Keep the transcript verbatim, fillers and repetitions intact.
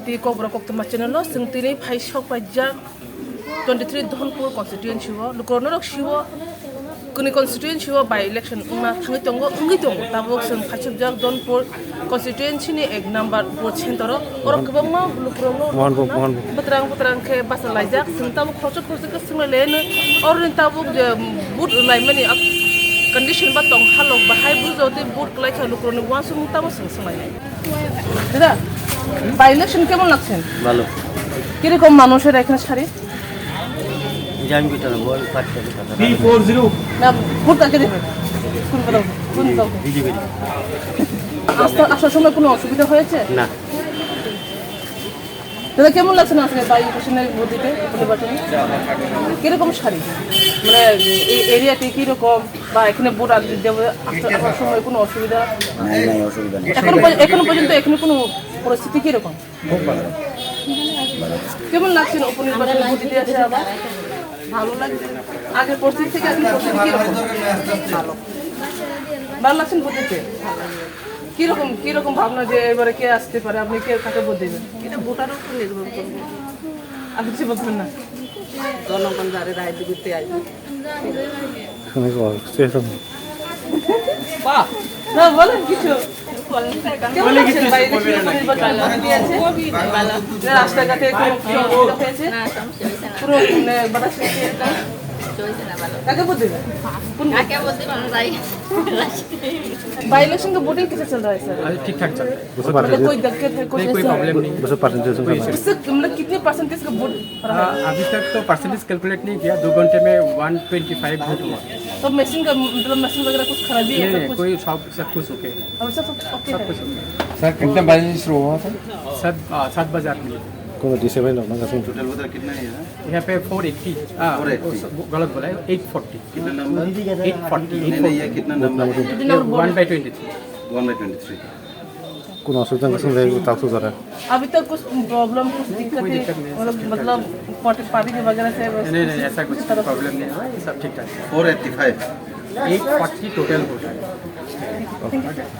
Tei Kokborok Koktwma channel o chwng tini phai sok paijak twenty three Dhonpur constituency o lukurok norok siwo kuni constituency o by election wngna thangwi tongo, wngwi tongo. Tabuk chwng phaisukjak Dhonpur constituency ni ek number vote center o. Borok kwbangma lukurok no Mohanpur, Mohanpur. Bwtrang bwtrang khe basa laijak. Chwng tabuk khoroksa khoroksa khe swng lai laino. Oroni tabuk je vote laimani condition ba tong halok bahai bujo tei vote kwlai kha lukurok ni uansukmung tamo chwng swng lainai. দাদা, by election কেমন লাগছে? ভালো। কিরকম মানুষের এখানে সারি? জানি তো না, বল, পাঁচ টাকা। না, ভোট কাকে দেবে? কোন দল? কোন দল? বিজেপি। আসতে, আসার সময় কোনো অসুবিধা হয়েছে? না। দাদা, কেমন লাগছে না আজকে বাই ইলেকশনে ভোট দিতে, উপনির্বাচনে? কিরকম সারি? মানে, এই এরিয়াতে কিরকম? বা এখানে ভোট আগে দিতে হবে, আসতে, আসার সময় কোনো অসুবিধা? নাই, নাই, অসুবিধা নেই। এখন পর্য-, এখন পর্যন্ত এখানে কোনো পরিস্থিতি কিরকম? খুব ভালো। কেমন লাগছে উপনির্বাচনে ভোট দিতে আসে আবার? ভালো লাগছে। আগের পরিস্থিতি থেকে এখন পরিস্থিতি কিরকম? ভালো। ভালো লাগছে ভোট দিতে? কিরকম, কিরকম ভাবনা যে এবারে কে আসতে পারে, আপনি কে, কাকে ভোট দেবেন? এটা ভোটার উপর নির্ভর করবে। আপনি কিছু বলবেন না? জনগণ যারে রায় দিতে আইবে। শুনে কর, শেষ হবে। বাহ! না, বলেন কিছু। কেমন লাগছে ভাই? দেখি, নির্বাচন কতদিন আছে? রাস্তাঘাটে কোনো কিছু অসুবিধা হয়েছে? না, সমস্যা হয়েছে না। পুরো, মানে, বাতাস হয়েছে এরকম? চলছে না ভালো। কাকে ভোট দেবে? কোন কাকে ভোট দেবে আমরা যাই। बाई इलेक्शन का वोटिंग कैसे चल रहा है सर? अरे, ठीक ठाक चल रहा है। मतलब कोई दिक्कत है, कोई नहीं, कोई ऐसा? प्रॉब्लम नहीं। बस परसेंटेज का नहीं, बात। इससे मतलब कितने परसेंटेज का वोट पड़ा है? हाँ, अभी तक तो परसेंटेज कैलकुलेट नहीं किया, दो घंटे में वन ट्वेंटी फ़ाइव वोट हुआ। तो मशीन का मतलब मशीन वगैरह कुछ खराबी है, नहीं, सब नहीं, कुछ? कोई सब, सब कुछ ओके है। और सब, सब ओके सब है? कुछ ओके है। सर, कितने बजे से शुरू हुआ था? सात, आ, सात बजे आठ मिनट। कौन डी सेवन होगा सर? टोटल उधर कितना है यहाँ? यहाँ पे फ़ोर एटी, आ, फ़ोर एटी। वो स-, वो गलत बोला है, एट फ़ोर्टी। कितना नंबर? एट फ़ोर्टी, नहीं, नहीं, ये एट फ़ोर्टी। कितना नंबर है? ये one by twenty three. One by twenty three. কোনো অসুবিধা কিছু নেই, তাও তো ধরে। अभी तक कुछ प्रॉब्लम, कुछ दिक्कत कोई है? दिक्कत नहीं, मतलब, सब ठीक ठाक मतलब, है। पार्टी, पार्टी के वगैरह से नहीं, नहीं, ऐसा कुछ तरफ से? प्रॉब्लम नहीं हुआ, ये सब ठीक ठाक है। Four eighty five. Eight forty total vote है।